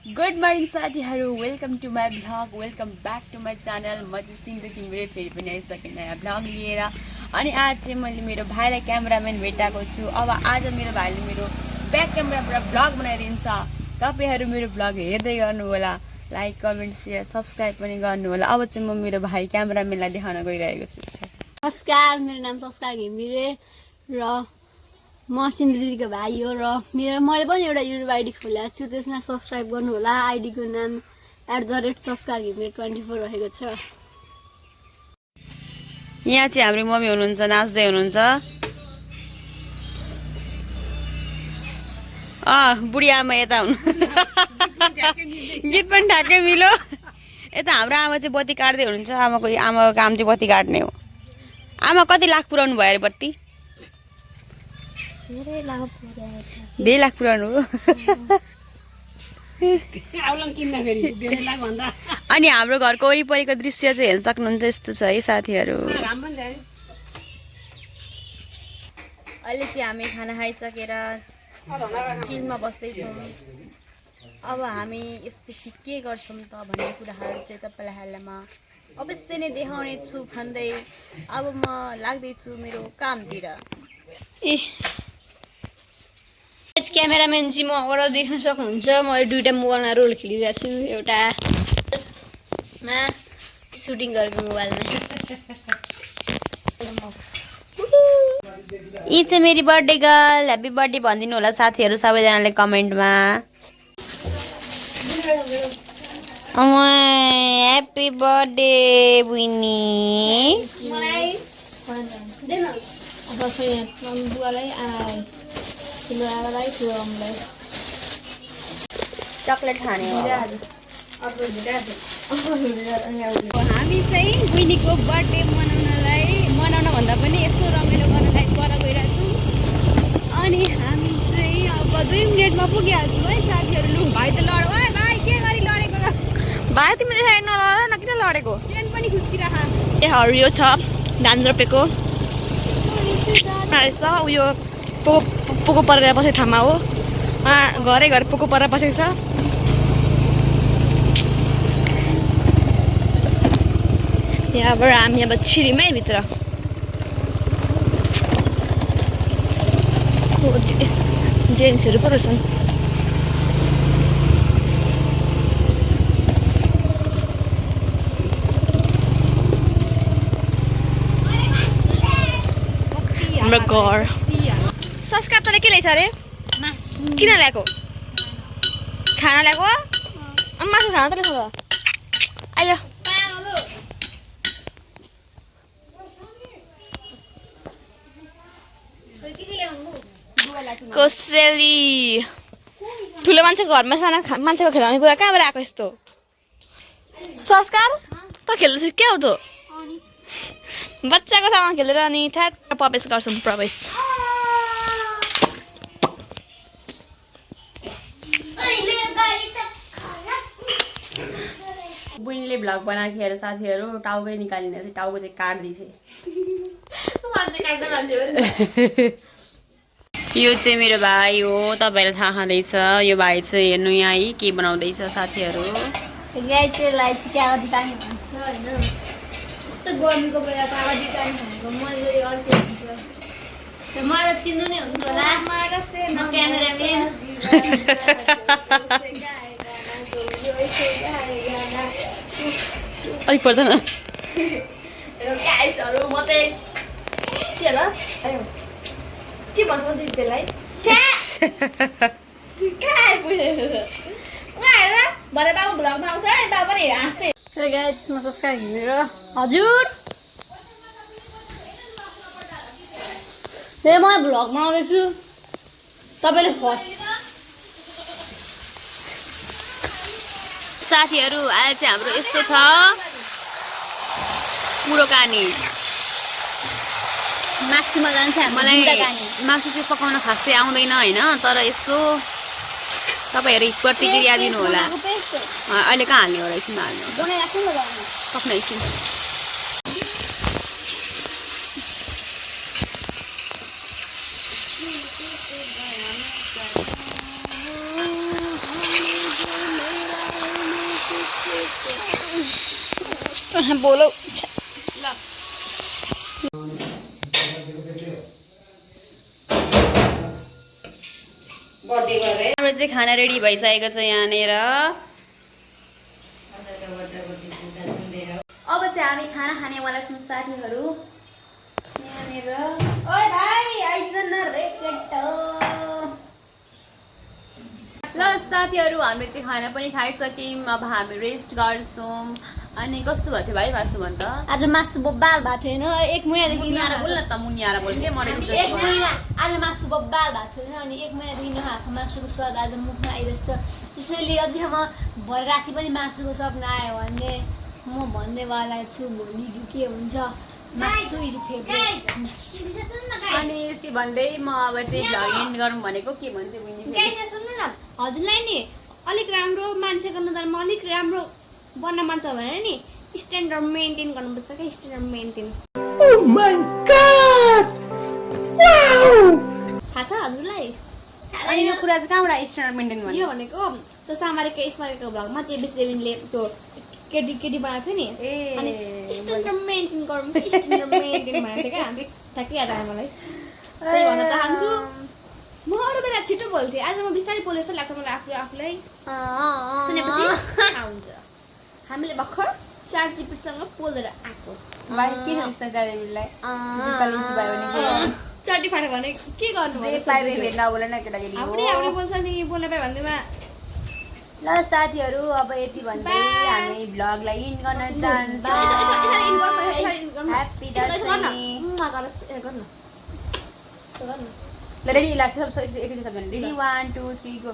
Good morning साथीहरू, welcome to my vlog, welcome back to my channel. म चाहिँ सिन्धु तिम्रो फेरि पनि आइसकेँ नयाँ भ्लग लिएर। अनि आज चाहिँ मैले मेरो भाइलाई क्यामेराम्यान भेटाएको छु। अब आज मेरो भाइले मेरो ब्याक क्यामेराबाट भ्लग बनाइदिन्छ। तपाईँहरू मेरो भ्लग हेर्दै गर्नु होला, लाइक कमेन्ट सेयर सब्सक्राइब पनि गर्नु होला। अब चाहिँ म मेरो भाइ क्यामेराम्यानलाई देखाउन गइरहेको छु। नमस्कार, मेरो नाम संस्कार घिमिरे र म सिन्धु दिदीको भाइ हो र मैले पनि एउटा युट्युब आइडी खोलेको छु। त्यसमा सब्सक्राइब गर्नु होला। आइडीको नाम @संस्कार घिमिरे 24 रहेको छ। यहाँ चाहिँ हाम्रो मम्मी हुनुहुन्छ, नाच्दै हुनुहुन्छ। बुढी आमा यता हुनु गीत पनि ठ्याक्कै मिलो। यता हाम्रो आमा चाहिँ बत्ती काट्दै हुनुहुन्छ। आमाको काम चाहिँ बत्ती काट्ने हो। आमा कति लाख पुऱ्याउनु भयो अरे बत्ती? 2 लाख पुऱ्याउनु हो। अनि हाम्रो घरको वरिपरिको दृश्य चाहिँ हेर्न सक्नुहुन्छ। यस्तो छ है साथीहरू। अहिले चाहिँ हामी खाना खाइसकेर चिलमा बस्दैछौँ। अब हामी यसपछि के गर्छौँ त भन्ने कुराहरू चाहिँ तपाईँलाई म अवश्य नै देखाउने छु भन्दै अब म लाग्दैछु मेरो कामतिर। क्यामेराम्यान चाहिँ म अगाडि देख्न सक्नुहुन्छ। मैले दुईवटा मोबाइलमा रोल खेलिरहेको छु। एउटामा सुटिङ गरेको मोबाइलमा। यी चाहिँ मेरी बर्थडे गर्ल। ह्याप्पी बर्थडे भनिदिनु होला साथीहरू सबैजनाले कमेन्टमा। ह्याप्पी बर्थडे बुइनी। चक्लेट खाने हो। हामी चाहिँ बुइनीको बर्थडे मनाउन भन्दा पनि यस्तो रमाइलो गर्नलाई पर गइरहेको छौँ। अनि हामी चाहिँ अब 2 मिनटमा पुगिहाल्छौँ है साथीहरू। लु भाइ त लड। ओए भाइ के गरी लडेको त? भाइ तिमीले देखाइ नलड न, किन लडेको? ट्रेन पनि खुस्किराख। हरियो छ धान रोपेको उयो पोको परेर बसेको ठाउँमा हो। घरै घर पोको परेर बसेको छ। यहाँबाट हामी अब छिरिमै भित्र जेन्ट्सहरू पो रहेछन्। हाम्रो घर संस्कार तले के ल्याएछ अरे? किन ल्याएको? खाना ल्याएको? मासु खाना त ल्याएको? आइज कोसेली। ठुलो मान्छेको घरमा सानो मान्छेको खेलाउने कुरा कहाँबाट आएको यस्तो? संस्कार त खेल्दैछ क्या हो त? बच्चाको सामान खेलेर अनि ठ्याक्क प्रवेश गर्छौँ। प्रवेश बुइनीले भ्लग बनाएको थिएर साथीहरू टाउकै निकालिने चाहिँ टाउको चाहिँ काट्दैछ। यो चाहिँ मेरो भाइ हो, तपाईँलाई थाहा छँदैछ। यो भाइ चाहिँ हेर्नु यहाँ है के बनाउँदैछ साथीहरू। गाईलाई चाहिँ कागती पानी भन्छ होइन। यस्तो गर्मीको बेला कागती पानी भनेको मजाले अर्कै हुन्छ। मलाई चिन्नु नै हुन्छ होला क्यामेराम्यान। अलिक पर्दैन के भन्छ त्यसलाई? भरे बाबु भ्लगमा आउँछ है, बाबु पनि हाँस्दै। म संस्कार घिमिरे। हजुर म भ्लग बनाउँदैछु। तपाईँले फर्स्ट साथीहरू अहिले चाहिँ हाम्रो यस्तो छ पुरो कहानी। मासुमा जान्छ। मलाई मासु चाहिँ पकाउन खासै आउँदैन होइन, तर यस्तो तपाईँहरू प्रतिक्रिया दिनु होला। अहिले कहाँ हाल्ने हो र? एकछिन हाल्नु सक्नु एकछिन। बोलो ल हाम्रो चाहिँ खाना रेडी भइसकेको छ यहाँनिर। अब चाहिँ हामी खाना खानेवाला छौँ साथीहरू यहाँनिर। ओए भाइ आइज न रे केटो। ल साथीहरू हामी चाहिँ खाना पनि खाइसक्यौँ। अब हामी रेस्ट गर्छौँ। अनि कस्तो भएको थियो भाइ मासु भन् त? आज मासु बब्बाल भएको थिएन, एक महिनादेखि मुनियाएर बोल न त, मुनियाएर बोल के मलाई एक महिना आज मासु बब्बाल भएको थिएन अनि एक महिनादेखि नखाएको मासुको स्वाद आज मुखमा आइरहेछ। त्यसैले अझैसम्म भरे राति पनि मासुको सपना आयो भने म भन्नेवाला छु भोलि के हुन्छ। मासु इज फेभरेट। अनि यति भन्दै म अब चाहिँ भ्लग एन्ड गरौँ भनेको। के भन्थ्यो बहिनी? सुन्नु न, हजुरलाई नि अलिक राम्रो मान्छेको नजरमा अलिक राम्रो बन्न मन छ भने नि स्ट्यान्डर्ड मेन्टेन गर्नुपर्छ क्या। स्ट्यान्डर्ड मेन्टेन थाहा छ हजुरलाई? अनि यो कुरा चाहिँ कहाँबाट स्ट्यान्डर्ड मेन्टेन यो भन्यो? भनेको त्यो सामारिक स्मारिकको भ्लगमा चाहिँ बेसीले त्यो केटी बनाएको थियो नि। अनि स्ट्यान्डर्ड मेन्टेन गरौँ, स्ट्यान्डर्ड मेन्टेन भनेको थियो क्या। ठ्याक्कै याद आयो मलाई। त्यही भन्न चाहन्छु। म अरू बेला छिटो बोल्थेँ, आज म बिस्तारै बोले जस्तो लाग्छ मलाई आफूलाई। सुनेपछि हुन्छ। हामीले भर्खर 4 जिपीसँग बोलेर आएको। भाइ के छ यस्तो जानेलाई? जुत्ता लुच्ची भयो भने के? चट्टी फाट्यो भने के गर्नु? जे पाइदै फेरि नबोले न केटाकेटी हो। आफूले बोल्छ नि, बोल्ने पायो भन्दैमा। ल साथीहरू अब यति भन्दै हामी भ्लगलाई इन्ड गर्न चाहन्छौँ। ह्याप्पी दसैँ। ल रेडी लाग्छ सब एकैचोटि भने रेडी 1 2 3 गो।